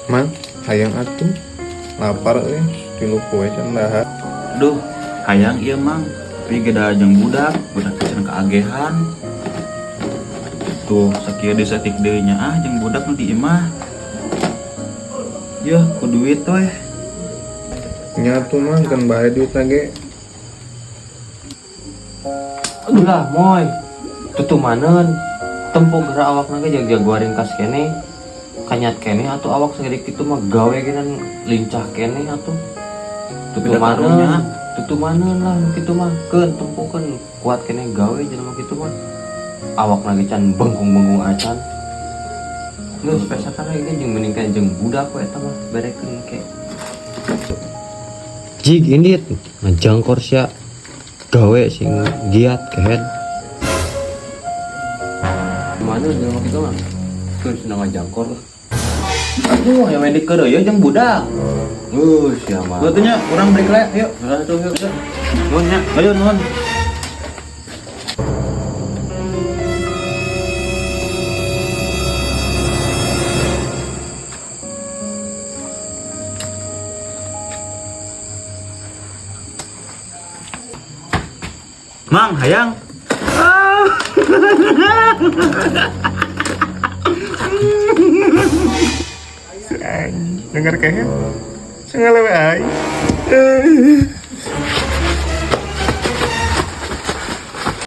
Mang, hayang atuh. Lapar euy, 3 poe can dahar. Aduh, hayang ieu Mang, tapi geda jeung budak, budak can kaagehan. Tuh, sakieu deui saeutik deui nya ah jeung budak nu di imah. Yeuh, ku duit weh. Nya atuh Mang, kan bae duit ge. Aduh lah, moy. Tutumaneun. Tempo geura awakna ge jag-jagoan ringkas keneh. Kanyat keneh atuh awak segede kitu mah gawe genan lincah keneh atuh. Tutumaneun, tutumaneun lah nu kitu mah. Keun tempokeun kuat keneh gawe jelema kitu mah. Awakna ge can bengkung-bengkung acan. Geus pesakan ge jeung mending jeung budak we eta mah berekeun ke. Jig indit ngajangkor sia gawe sing giat kehed. Mana jelema kitu mah? Geus ngajangkor lah. Aduh, yang main dikeureuy jeung budak. Sia mah. Tuh nya, urang break lah, yuk. Udah tuh, yuk. Nuhun nya, ayo nuhun. Mang, hayang. Si anjing, dengar kayaknya. Sengalewe aing.